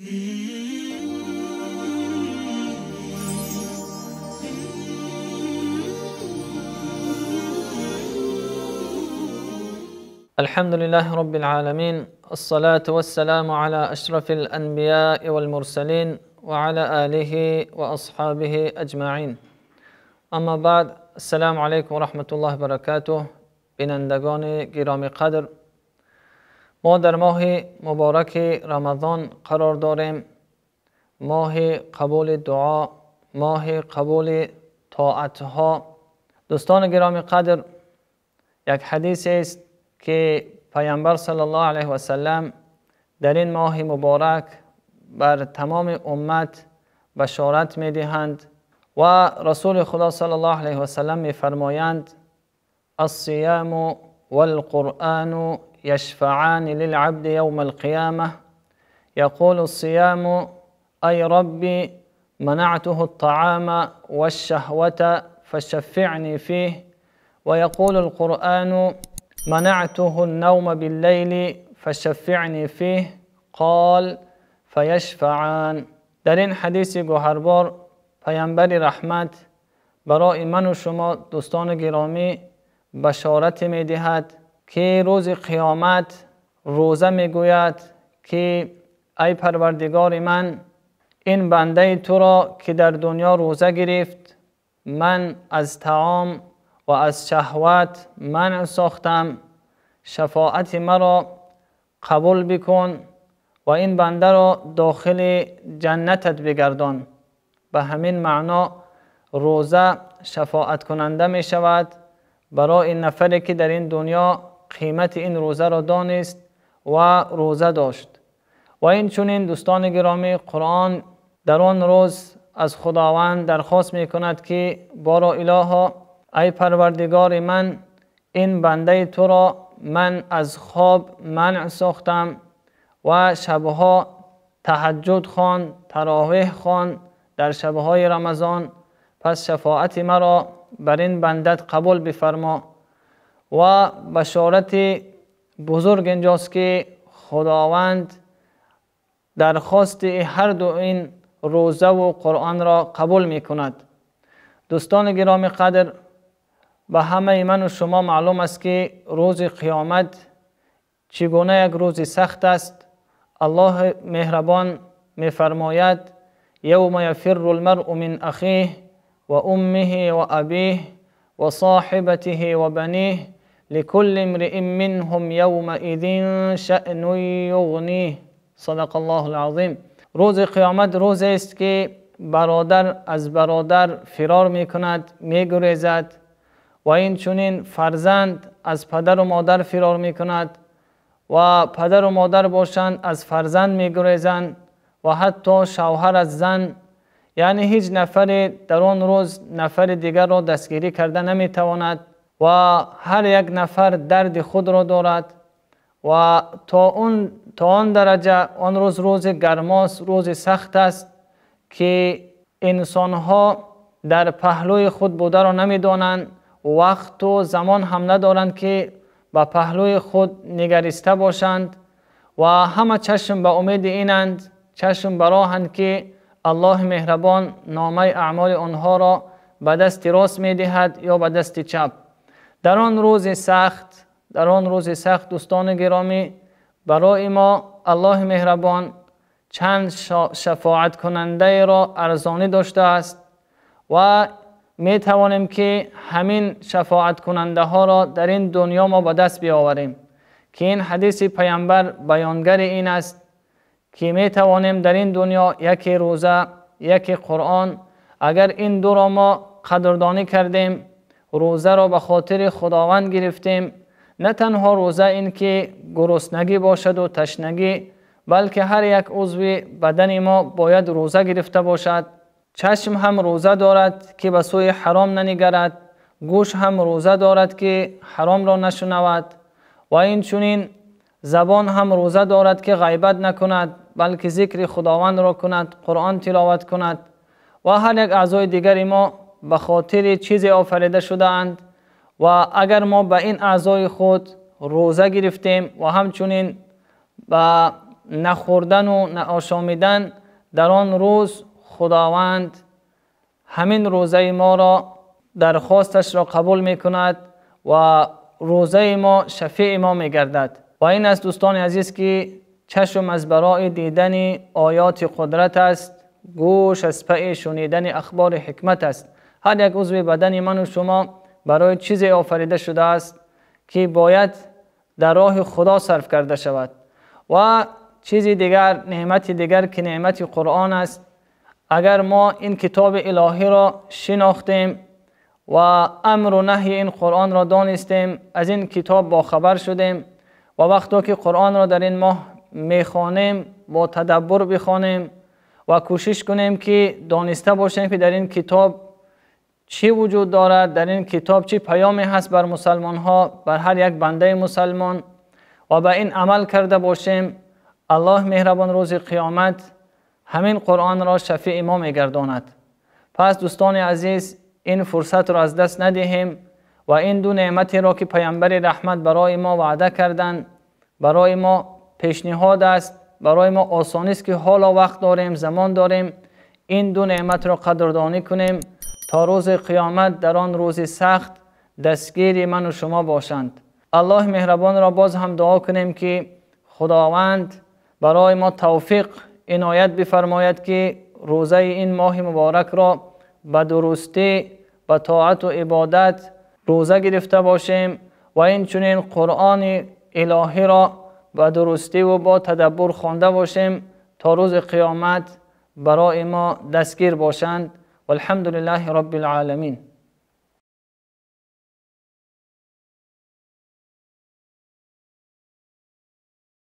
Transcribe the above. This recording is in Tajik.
الحمد لله رب العالمين، الصلاة والسلام على أشرف الأنبياء والمرسلين وعلى آله وأصحابه أجمعين. اما بعد، السلام علیکم و رحمت الله برکاته. بینندگان گرامی قدر، ما در ماه مبارک رمضان قرار داریم، ماه قبول دعا، ماه قبول طاعتها. دوستان گرامی قدر، یک حدیث است که پیامبر صلی الله علیه و سلم در این ماه مبارک بر تمام امت بشارت میدهند و رسول خدا صلی الله علیه و سلم میفرمایند: الصيام والقرآن يشفعان للعبد يوم القيامة. يقول الصيام: أي ربي منعته الطعام والشهوة فشفعني فيه. ويقول القرآن: منعته النوم بالليل فشفعني فيه. قال: فيشفعان. در این حدیث گوهربار پیامبر رحمت برای من و شما دوستان گرامی بشارت میدهد که روز قیامت روزه میگوید که ای پروردگار من، این بنده تو را که در دنیا روزه گرفت، من از طعام و از شهوت منع ساختم، شفاعت مرا قبول بکن و این بنده را داخل جنتت بگردان. به همین معنا روزه شفاعت کننده می شود برای نفری که در این دنیا قیمت این روزه را دانست و روزه داشت. و این چنین دوستان گرامی، قرآن در آن روز از خداوند درخواست می کند که بارا الها، ای پروردگار من، این بنده تو را من از خواب منع ساختم و شبها تهجد خوان، تراویح خوان در شبهای رمضان، پس شفاعت مرا بر این بندت قبول بفرما. و بشارت بزرگ اینجاست که خداوند درخواست هر دو این روزه و قرآن را قبول می کند. دوستان گرامی قدر، به همه من و شما معلوم است که روز قیامت چگونه یک روز سخت است. الله مهربان می‌فرماید: یوم یفر المرء من اخیه و امه و ابیه و صاحبته و بنیه لكل امرئ منهم یومئذ شأن یغنیه. صدق الله العظیم. روز قیامت روز است که برادر از برادر فرار میکند، میگریزد، و این چنین فرزند از پدر و مادر فرار میکند و پدر و مادر باشند از فرزند میگریزند و حتی شوهر از زن. یعنی هیچ نفری در آن روز نفر دیگر را دستگیری کرده نمیتواند و هر یک نفر درد خود را دارد و تا آن درجه آن روز روز گرماست، روز سخت است که انسانها در پهلوی خود بوده را نمیدانند، وقت و زمان هم ندارند که به پهلوی خود نگریسته باشند و همه چشم به امید اینند، چشم براهند که الله مهربان نامه اعمال آنها را به دست راست میدهد یا به دست چپ. در آن روز سخت، در آن روز سخت دوستان گرامی، برای ما الله مهربان چند شفاعت کننده را ارزانی داشته است و می توانیم که همین شفاعت کننده ها را در این دنیا ما به دست بیاوریم که این حدیث پیامبر بیانگر این است که می توانیم در این دنیا یکی روزه، یکی قرآن. اگر این دو را ما قدردانی کردیم، روزه را به خاطر خداوند گرفتیم، نه تنها روزه این که گرسنگی باشد و تشنگی، بلکه هر یک عضو بدن ما باید روزه گرفته باشد. چشم هم روزه دارد که به سوی حرام ننگرد، گوش هم روزه دارد که حرام را نشنود، و این چنین زبان هم روزه دارد که غیبت نکند، بلکه ذکر خداوند را کند، قرآن تلاوت کند. و هر یک اعضای دیگر ما به خاطر چیزی آفریده شده اند و اگر ما به این اعضای خود روزه گرفتیم و همچنین به нахӯрдан ва наошомидан дар он рӯз Худованд ҳамин рӯзаи моро дархосташро қабул мекунад ва рӯзаи мо шафеи мо мегардад. Ва ин аст дӯстони азиз ки чашм аз барои дидани оёти қудрат аст, гӯш аз пайи шунидани ахбори ҳикмат аст. Ҳар як узви бадани ман ва шумо барои чизе офарида шудааст ки бояд дар роҳи Худо сарф карда шавад. Ва чизи дигар, неъмати дигар ки неъмати Қуръон аст. Агар мо ин китоби илоҳиро шинохтем ва амру наҳйи ин Қуръонро донистем, аз ин китоб бохабар шудем ва вақте ки Қуръонро дар ин моҳ мехонем, бо тадаббур бихонем ва кӯшиш кунем ки дониста бошем ки дар ин китоб чӣ вуҷуд дорад, дар ин китоб чӣ паёме ҳаст бар мусалмонҳо, бар ҳар як бандаи мусалмон, ва ба ин амал карда бошем, Аллоҳ меҳрабон рӯзи қиёмат ҳамин Қуръонро шафеи мо мегардонад. Пас дӯстони азиз, ин фурсатро аз даст надиҳем ва ин ду неъматеро ки Паёмбари раҳмат барои мо ваъда карданд, барои мо пешниҳод аст, барои мо осонист ки ҳоло вақт дорем, замон дорем, ин ду неъматро қадрдонӣ кунем то рӯзи қиёмат дар он рӯзи сахт дастгири ман ва шумо бошанд. Аллоҳ меҳрабонро боз ҳам дуо кунем ки Худованд барои мо тавфиқ иноят бифармояд ки рӯзаи ин моҳи муборакро ба дурустӣ, ба тоат ва ибодат рӯза гирифта бошем ва инчунин Қуръони илоҳиро ба дурустӣ ва бо тадаббур хонда бошем то рӯзи қиёмат барои мо дастгир бошанд. Валҳамдулиллаҳи роббил оламин.